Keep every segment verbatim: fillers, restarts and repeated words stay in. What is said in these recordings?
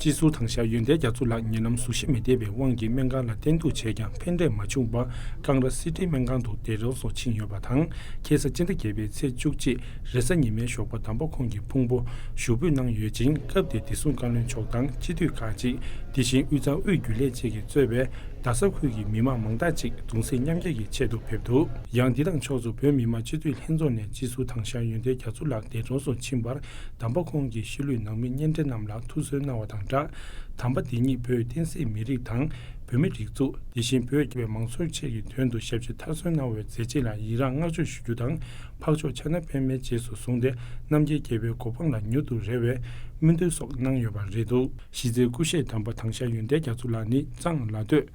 སྤྱི་ཟུར་དྭངས་ཤར་ཡོན་ཏན་རྒྱ་མཚོ་ལགས་ཉེ་ལམ་གཟུགས་གཞི་མི་བདེ་བའི་དབང་གིས་སྨན་ཁང་ལ་བསྟེན་གཏུགས་བྱས་ཀྱང་ཕན་འབྲས་མ་བྱུང་བར་ཀང་ར་སི་ཊི་སྨན་ཁང་དུ་འདས་གྲོངས་སུ་ཕྱིན་ཡོད་པ་དང་། ཁ་སང་སྤྱི་ཟླ་བརྒྱད་པའི་ཚེས་བཅུ་གཅིག་རེས་གཟའ་ཉི་མའི་ཞོགས་པ་དམ་པ་ཁོང་གི་ཕུང་པོ་ཞུགས་འབུལ་གནང་ཡོད་ཅིང་། སྐབས་དེར་བདེ་སྲུང་བཀའ་བློན་མཆོག་དང་སྤྱི་འཐུས་ཁག་ཅིག་དེ་བཞིན་དབུས་གཙང་དབུས་རྒྱུན་ལས་བཅས་ཀྱིས་གཙོས་པའི་རྡ་ས་ཁུལ་གྱི་མི་མང་མང་དག་ཅིག་གདུང་སེམས་མཉམ་སྐྱེད་ཀྱི་ཆེད་དུ་ཕེབས་འདུག་ཡང་འདི་དང་ཕྱོགས་སུ་བོད་མི་མང་སྤྱི་འཐུས་ལྷན་ཚོགས་ནས་སྤྱི་ཟུར་དྭངས་ཤར་ཡོན་ཏན་རྒྱ་མཚོ་ལགས་འདས་གྲོངས་སུ་ཕྱིན་པར་དམ་པ་ཁོང་གི་ཤི་ལུས་ནང་མི་གཉེན་འབྲེལ་རྣམས་ལ་ཐུགས་གསོ་གནང་བ་དང་སྦྲགས། དམ་པ་འདི་ཉིད་བོད་བསྟན་སྲིད་མི་རིགས་དང་། བོད་མི་རིགས་གཙུག་དེ་བཞིན་བོད་ཀྱི་མང་ཚོགས་བཅས་ཀྱི་དོན་དུ་ཞབས་ཕྱི་མཐར་སོན་གནང་བའི་མཛད་རྗེས་ལ་ཡི་རངས་བསྔགས་བརྗོད་ཞུ་རྒྱུ་དང་། འཕགས་མཆོག་ཕྱག་ན་པདྨའི་རྗེས་སུ་བཟུང་སྟེ་རྣམ་མཁྱེན་རྒྱལ་བའི་གོ་འཕང་ལ་མྱུར་དུ་རེ་བའི་སྨོན་འདུན་སོགས་གནང་ཡོད་པ་རེད་འདུག་གཞི་རྩའི་སྐུ་གཤེགས་དམ་པ་དྭངས་ཤར་ཡོན་ཏན་རྒྱ་མཚོ་ལགས་ནི་གཙང་ལ་སྟོད།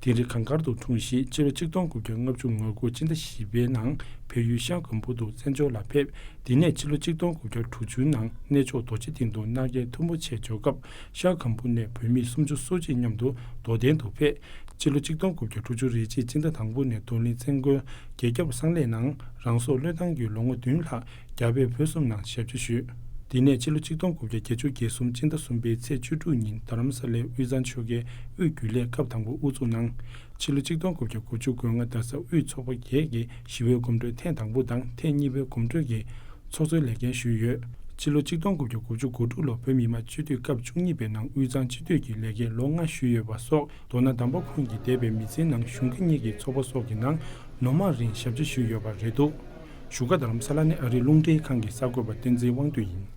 དིང་རི་གངས་དཀར་དུ་འཁྲུངས་ཤིང་། སྤྱི་ལོ་ཆིག་སྟོང་དགུ་བརྒྱ་ལྔ་བཅུ་ང་དགུ་སྤྱི་ཟླ་བཞི་པའི་ནང་བལ་ཡུལ་ཤར་སྒམ་པོ་དུ་བཙན་བྱོལ་ལ་ཕེབས། དེ་ནས་ཕྱི་ལོ་ཆིག་སྟོང་དགུ་བརྒྱ་དྲུག་ཅུའི་ནང་གནས་མཆོག་རྡོ་རྗེ་གདན་དུ་མནའ་གན་མཐུན་པོ་ཆེ་འབྱོར་སྐབས་ཤར་སྒམ་པོ་ནས་བོད་མི་སུམ་ཅུ་སོ་གཅིག་མཉམ་དུ་རྡོ་གདན་དུ་ཕེབས། སྤྱི་ལོ་ཆིག་སྟོང་དགུ་བརྒྱ་དྲུག་ཅུ་རེ་གཅིག་སྤྱི་ཟླ་དང་པོ་ནས་རྡོར་གླིང་བཙན་མགོན་རྒྱལ་ཁབ་གསང་ལས་ནང་རང་སྲོག་བློས་བཏང་གིས་ལོ་ངོ་བདུན་ལྷག་རྒྱ་བལ་བོད་གསུམ་ནང་ཞབས་ཕྱི་ཞུས། དེ་ནས་ཕྱི་ལོ་ཆིག་སྟོང་དགུ་བརྒྱ་བརྒྱད་ཅུ་གྱ་གསུམ་སྤྱི་ཟླ་གསུམ་པའི་ཚེས་བཅུ་དྲུག་ཉིན་རྡ་རམ་ས་ལའི་དབུས་གཙང་ཆོལ་ཁའི་དབུས་རྒྱུན་ལས་སྐབས་དང་པོ་དབུ་འཛུགས་གནང་། ཕྱི་ལོ་ཆིག་སྟོང་དགུ་བརྒྱ་དགུ་བཅུ་གོ་ལྔ་རྡ་ས་དབུས་ཚོགས་པ་བརྒྱད་ཀྱི་ཞི་བའི་གོམ་བགྲོད་ཐེངས་དང་པོ་དང་ཐེངས་གཉིས་པའི་གོམ་བགྲོད་ཀྱི་ཚོགས་གཙོའི་ལས་འགན་ཞུས་ཡོད། ཕྱི་ལོ་ཆིག་སྟོང་དགུ་བརྒྱ་དགུ་བཅུ་གོ་དྲུག་ལོ་བོད་མི་མང་སྤྱི་འཐུས་སྐབས་བཅུ་གཉིས་པའི་ནང་དབུས་གཙང་སྤྱི་འཐུས་ཀྱི་ལས་འགན་ལོ་ལྔ་ཞུས་ཡོད་པ་སོགས། མདོར་ན་དམ་པ་ཁོང་གིས་འདས་པའི་མི་ཚེའི་ནང་གཞུང་སྒེར་གཉིས་ཀྱི་ཚོགས་པ་སོགས་ཀྱི་ནང་ལོ་མང་རིང་ཞབས་ཕྱི་ཞུས་ཡོད་པ་རེད་འདུག་བཞུགས་སྒར་རྡ་རམ་ས་ལ་ནས་ཨ་རིའི་རླུང་འཕྲིན་ཁང་གི་གསར་འགོད་པ་བསྟན་འཛིན་དབང་འདུས་ཡིན།